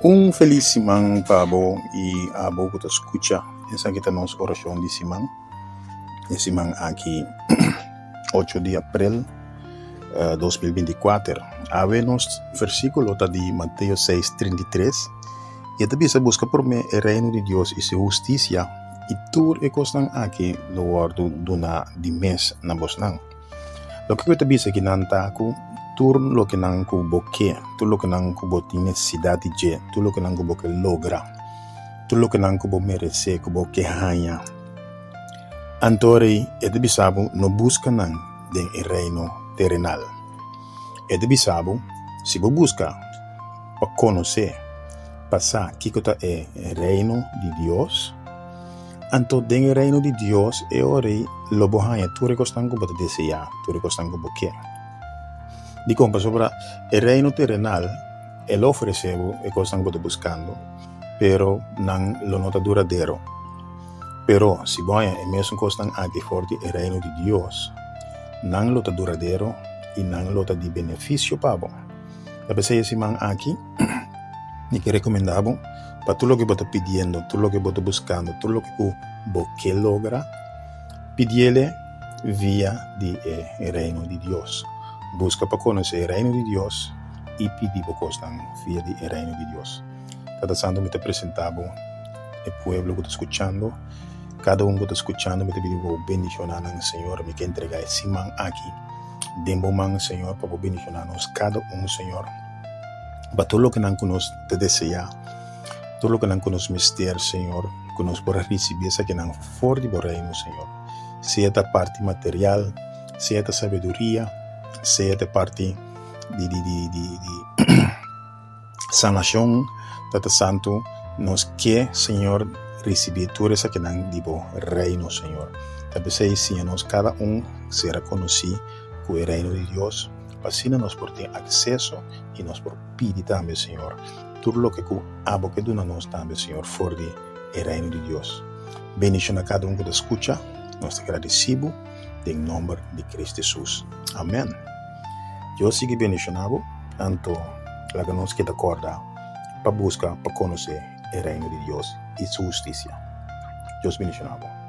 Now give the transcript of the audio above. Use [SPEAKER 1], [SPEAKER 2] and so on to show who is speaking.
[SPEAKER 1] Un felis siman pa bo i abo ku ta skucha. Esaki ta nos orashon di siman. E siman aki ocho di aprel 2024. Awe nos versíkulo ta di Mateo 6, 33 i e ta bisa buska promé e reino di Dios i su hustisia i tur e kosnan aki lo wòrdu duná di mes na bosnan. Loke ku e ta bisa kinan ta ku tur lokenan ku bo ke, tur lokenan ku bo tin nesesidat di dje, tur lokenan ku bo ke logra, tur lokenan ku bo meresé, ku bo ke haña, anto rei e ta bisa bo no buska nan den e reino terenal. E ta bisa bo si bo buska pa konosé, pa sa kiko ta e reino di Dios, Anto den e Reino di Dios e ora ei lo bo haña tur e kosnan ku bo ta deseá, tur e kosnan ku bo ke. Dikon? Pasobra e reino terenal e lo ofresé bo e kosnan ku bo ta buskando, pero nan lo no ta duradero. Pero si bo haña e mesun kosnan aki for di e Reino di Dios, nan lo ta duradero i nan lo ta di benefisio pa bo. Ta p'esei e siman aki mi ke rekomendá bo pa tur loke bo ta pidiendo, tur loke bo ta buskando, tur loke ku bo ke logra, pidiele via di e Reino di Dios. Buska pa konosé e Reino di Dios i pidi bo kosnan via di e Reino di Dios. Tata Santu, mi ta presentá bo e pueblo ku ta skuchando, kada un ku ta skuchando, mi ta pidi bo bendishoná nan, Señor. Mi ke entregá e siman aki den bo man, Señor, pa bo bendishoná nos kada un, Señor. Pa tur loke nan ku nos ta deseá, tur loke nan ku nos mester, Señor, ku nos por a risibí esakinan for di bo Reino, Señor. Sea ta parti material, sea ta sabiduria, sea ta parti di di di di di sanashon, Tata Santu, nos ke, Señor, risibí tur esakinan di bo Reino, Señor. Ta p'esei siña nos kada un sera konosí ku e Reino di Dios. Pa asina nos por tin akseso i nos por pidi tambe, Señor, tur loke ku Abo ke duna nos tambe, Señor, for di e Reino di Dios. Bendiciona kada un ku ta skucha. Nos ta gradisi Bo den nomber di Cristo Jesus. Amen. Dios sigui bendiciona bo, anto laga nos keda korda pa buska pa konosé e Reino di Dios i Su hustisia. Dios bendiciona bo.